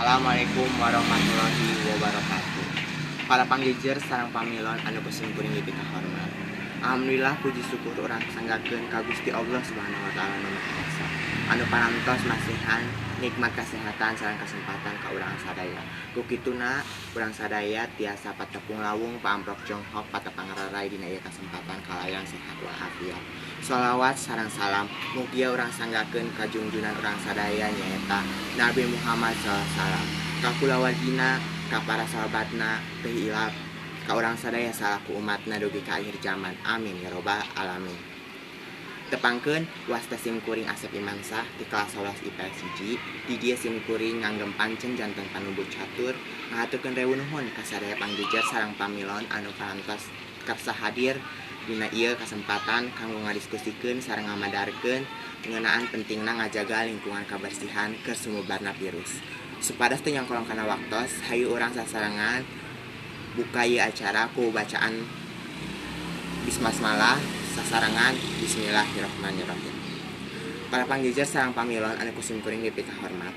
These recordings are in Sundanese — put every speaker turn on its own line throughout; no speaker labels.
Assalamualaikum warahmatullahi wabarakatuh. Para pangjejer sareng pamilon anu ku simkuring dipikahormat. Alhamdulillah, puji syukur urang sanggakeun ka Gusti Allah Subhanahu wa Taala Nu Maha Esa anu parantos masihan nikmat kesehatan sareng kesempatan ka urang sadaya. Ku kituna urang sadaya tiasa patepung lawung, paamprok jonghok, patepang rarai dina ieu kesempatan kalayan sehat walafiat. Sholawat sareng salam mugia urang sanggakeun ka junjunan urang sadaya, nyaeta Nabi Muhammad SAW, ka kulawargina, ka para sahabatna, teu hilap ka urang sadaya salaku umatna dugi ka akhir zaman. Amin ya robbal alamin. Tepangkeun, wasta sim kuring Asep Imansah di kelas 11 IPS 1. Di dieu sim kuring nganggem pancen janten panubuh catur ngahaturkeun rewu nuhun ka sadaya pangjejer sareng pamilon anu parantos kersa hadir dina ieu kasempatan kanggo ngadiskusikeun sareng ngamadarkeun ngeunaan pentingna ngajaga lingkungan kabersihan keur sumebarna virus. Supados teu nyangkolong kana waktos, hayu urang sasarengan buka ieu acara ku bacaan bismasmalah sasarengan. Bismillahirrahmanirrahim. Para pangjejer sareng pamilon anu ku sim kuring dipikahormat,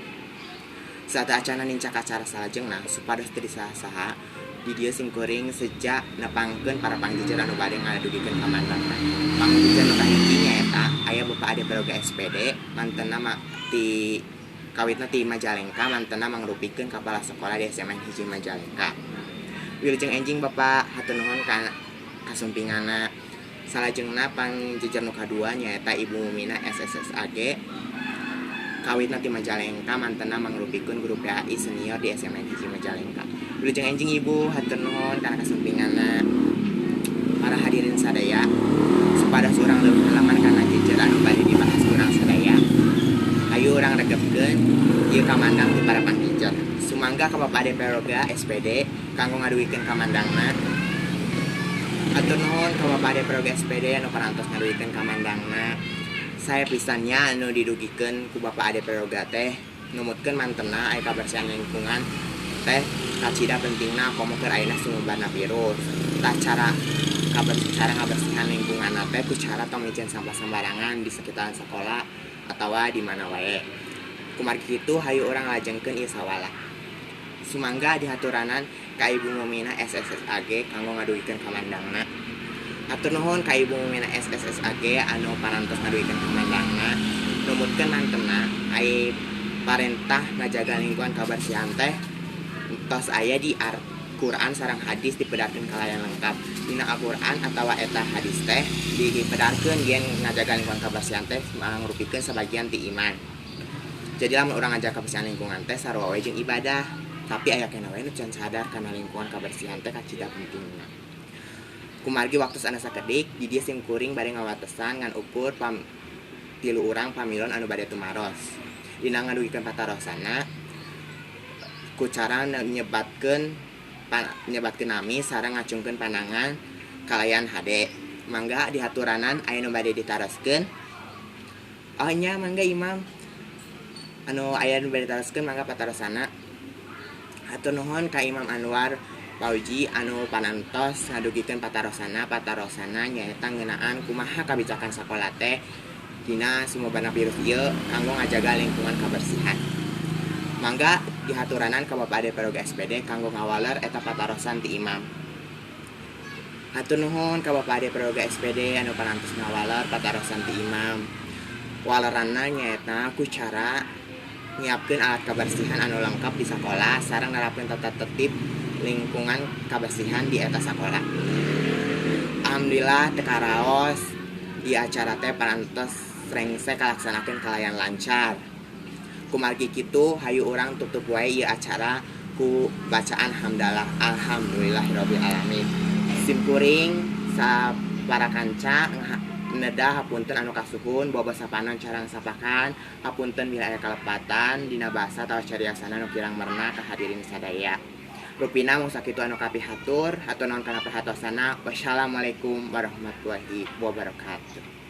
sateuacanna nincak acara salajengna, supados teu disaha-saha, di dieu sim kuring seja nepangkeun para pangjejer anu bade ngadugikeun kamandangna. Pangjejer nu kahiji nyaeta aya Bapak Ade Prayoga SPD, mantenna ma ti kawitna ti Majalengka, mantenna mangrupikeun kepala sekolah di SMA 1 Majalengka. Wilujeng enjing, Bapak, hatur nuhun ka kasumpinganna. Salajengna pangjejer nu kadua nyaeta Ibu Mumina SSSAG, kawitna ti Majalengka, mantenna mangrupikeun guru PAI senior di SMA 1 Majalengka. Wilujeng enjing, Ibu, hatur nuhun kana kasumpinganna. Para hadirin sadaya, supados urang leuwih halaman kana jejer anu bade dibahas urang sadaya, hayu urang regepkeun ieu kamandang ti para pangjejer. Sumangga ka Bapak Ade Prayoga SPD kanggo ngadugikeun kamandangna. Hatur nuhun ka Bapak Ade Prayoga SPD anu parantos ngadugikeun kamandangna. Sae pisan nya anu didugikeun ku Bapak Ade Prayoga teh, numutkeun mantena aya kabersihan lingkungan teh kacida pentingna komo keur ayeuna sumebarna virus. Tah, cara ngabersihan lingkungan teh ku cara tong miceun sampah sembarangan di sekitaran sekolah atawa di mana wae. Kumargi kitu, hayu urang lajengkeun ieu sawala. Sumangga dihaturanan ka Ibu Mumina SSSAG kanggo ngadugikeun kamandangna. Hatur nuhun ka Ibu Mumina SSSAG anu parantos ngadugikeun kamandangna. Numutkeun mantena ai parentah ngajaga lingkungan kabersihan teh tos aya di Al-Qur'an sareng hadis, dipedarkeun kalayan lengkap. Dina Al-Qur'an atawa eta hadis teh dipedarkeun yen ngajaga lingkungan kabersihan teh mangrupikeun sabagian ti iman. Jadi lamun urang ngajaga kabersihan lingkungan teh sarua we jeung ibadah, tapi aya keneh we nu can sadar kana lingkungan kabersihan teh kacida pentingna. Kumargi waktu anu sakedik, di dieu sim kuring bade ngawatesan ngan ukur tilu urang pamilon anu bade tumaros dina ngadugikeun patarosanna ku cara nyebatkeun nami sareng ngacungkeun pandangan kalayan hade. Mangga dihaturanan, aya nu bade ditaroskeun? Oh nya, mangga Imam. Anu aya nu bade ditaroskeun, mangga patarosana. Hatur nuhun ka Imam Anwar Pauji anu panantos ngadugikeun patarosana. Patarosana nyaeta ngeunaan kumaha kabijakan sakola teh dina sumebarna virus ieu kanggo ngajaga lingkungan kabersihan. Mangga dihaturanan ka Bapak Ade Prayoga SPD kanggo ngawaler eta patarosan ti Imam. Hatur nuhun ka Bapak Ade Prayoga SPD anu parantos ngawaler patarosan ti Imam. Waleranna nyaeta ku cara nyiapkeun alat kabersihan anu lengkap di sakola sareng nerapkeun tata tertib lingkungan kabersihan di eta sakola. Alhamdulillah, teu karaos di acara teh parantos rengse kalaksanakeun kalayan lancar. Kumargi kitu, hayu urang tutup wae ieu acara ku bacaan hamdalah. Alhamdulillahirabbil alamin. Sim kuring sapara kanca nedah hapunten anu kasuhun, bobo sapanan carang sapakan. Hapunten bila aya kalepatan dina basa atawa cariosana nu kirang merna ka hadirin sadaya. Rupina mung sakitu anu kapihatur. Hatur nuhun kana perhatosana. Wassalamualaikum warahmatullahi wabarakatuh.